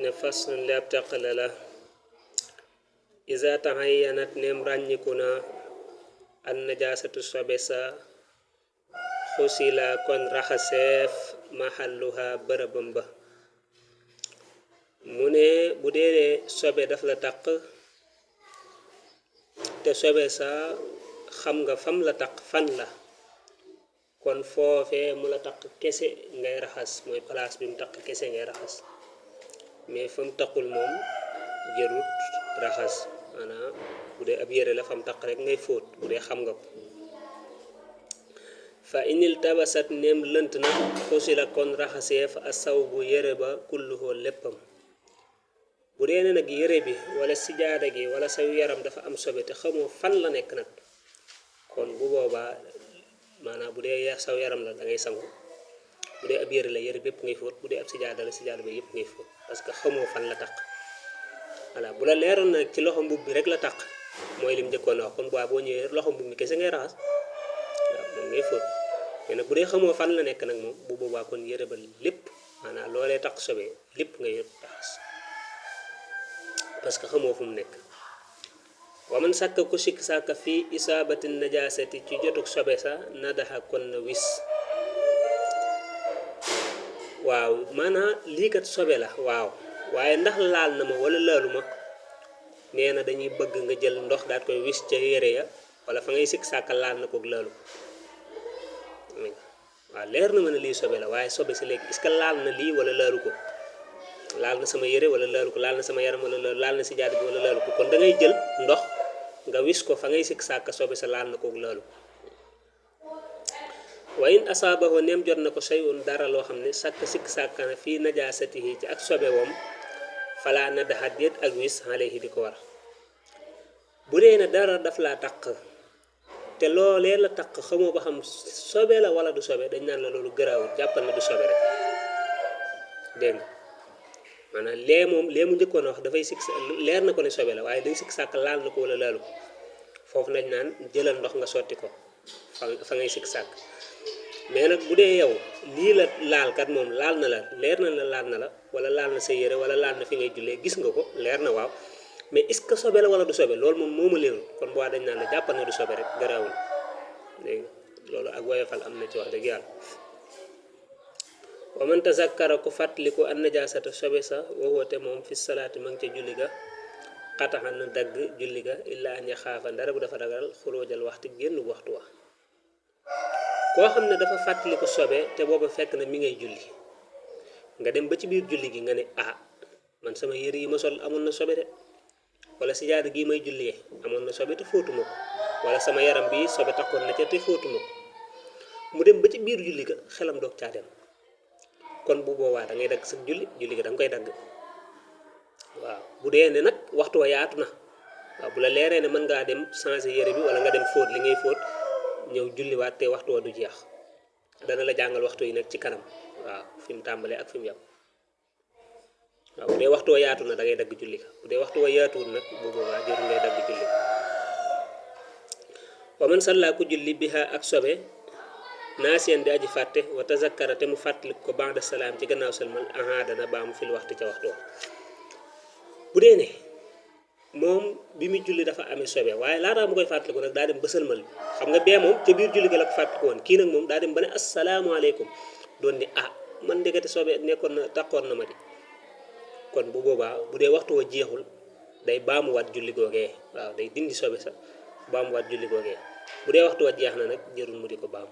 ne faslun li ab taqale la iza tahayyanat nem ràññiku na an najasatu sobe sa xusila kon raxaseef mahalluha bërëbam ba mu ne bu dee sobe daf la taq te sobe sa xam nga fam la taq fan la kon foofee mu la taq kese ngay raxas mooy place bi mu taq kese ngay raxas mais fam taqul moom jërut raxas maanaam bu dee ab yére la fam taq rek ngay fóot bu dee xam nga ko fa inil tabasat nem lënt na xusila kon raxaseef a saw bu yére ba kulluhoo léppam bu dee ne nag yére bi wala sijaada gi wala saw yaram dafa am sobe te xamoo fan la nekk nag kon bu boobaa maanaam bu dee saw yaram la da ngay sangu bu dee ab yére la yére bépp ngay fóot bu dee ab sijaada la sijaada ba yëpp ngay fóot parce que xamoo fan la taq voilà bu la leeroon nag ci loxo mbub bi rek la taq mooy lim njëkkoon wax kon boo ñëwee loxo mbub mi kese ngay raxas waaw moom ngay fóot mais nag bu dee xamoo fan la nekk nag moom bu boobaa kon yére ba lépp maanaam loolee taq sobe lépp ngay raxas parce que xamoo fu mu nekk wa man sàkka ku sikk sàkka fii isaabati najasati ci jotug sobe sa nadaxa kon na wis waaw maanaam lii kat sobe la waaw waaye ndax laal na ma wala laalu ma nee na dañuy bëgg nga jël ndox daat koy wis ca yére ya wala fa ngay sikk sàkka laal na kook laalu waaw leer na ma ne lii sobe la waaye sobe si léegi est-ce que laal na lii wala laalu ko laal na sama yére wala laalu ko laal na sama yaram wala laal na si jaad bi wala laalu ko kon da ngay jël ndox nga wis ko fa ngay sikk sàkka sobe sa laal na kook laalu wa in asaabahu neem jot na ko shay'un dara loo xam ne sikk sàkka na fii najaasatihi ci ak sobe woom fala na daxa déet ak wis alayhi di ko war bu dee ne dara daf laa taq te loolee la taq xamoo ba xam sobe la wala du sobe dañ naan la loolu gëraawul jàppal na du sobe rek dégg nga maanaam lee mu njëkkoon a wax dafay sikk leer na ko ne sobe la waaye day sikk sàkk laal na ko wala laalu ko foofu lañ naan jëlal ndox nga sotti ko fa ngay sikk sàkk mais nag bu dee yow lii la laal kat moom laal na la leer na la laal na la wala laal na sa yére wala laal na fi ngay jullee gis nga ko leer na waaw mais est-ce que sobe la wala du sobe loolu moom moo ma leerul kon bu waa dañ naan la jàppal na du sobe rek garaawul léegi loolu ak woyofal am na ci wax dëgg yàlla wa man tazakkara ku fàttaliku an najaasata sobe sa wowoote moom fi salaati ma ngi ca julli ga xataxa na dagg julli ga illaa an yaxaafa ndara bu dafa ragal xuróojal waxtu génn waxtu wa koo xam ne dafa fàttaliku sobe te booba fekk na mi ngay julli nga dem ba ci biir julli gi nga ne man sama yére yi ma sol amoon na sobe de wala sijaada gii may jullee amoon na sobe te fóotuma ko wala sama yaram bi sobe taxoon na ca te fóotuma ko mu dem ba ci biir julli ga xelam doog caa dem kon bu boobaa da ngay dagg sa julli ga da nga koy dagg waaw bu dee ne nag waxtu wa yaatu na waaw bu la leeree ne mën ngaa dem changer yére bi wala nga dem fóot li ngay fóot ñëw julliwaat te waxtu wa du jeex dana la jàngal waxtu yi nag ci kanam waaw fi mu tàmbalee ak fi mu yam waaw bu dee waxtu wa yaatu na da ngay dagg julli ga bu dee waxtu wa yaatuwul nag bu boobaa jëru ngay dagg julli wa man salla ku julli biha ak sobe naasiyaan di aji fàtte wa tazakkara te mu fàttalik ko ba'da salaam ci gannaaw salmal dana baamu fil waxtu ca waxtu wa bu dee ne moom bi mu julli dafa amee sobe waaye laataa mu koy fàttaliku nag daa dem ba sëlmal xam nga bee moom ca biir julli ga la ko fàttaliku woon kii nag moom daa dem ba ne asalaamaaleykum doon ni man ndekete sobe nekkoon na taqoon na ma di kon bu boobaa bu dee waxtu wa jeexul day baamuwaat julli googee waaw day dindi sobe sa baamuwaat julli googee bu dee waxtu wa jeex na nag jërul mu di ko baamu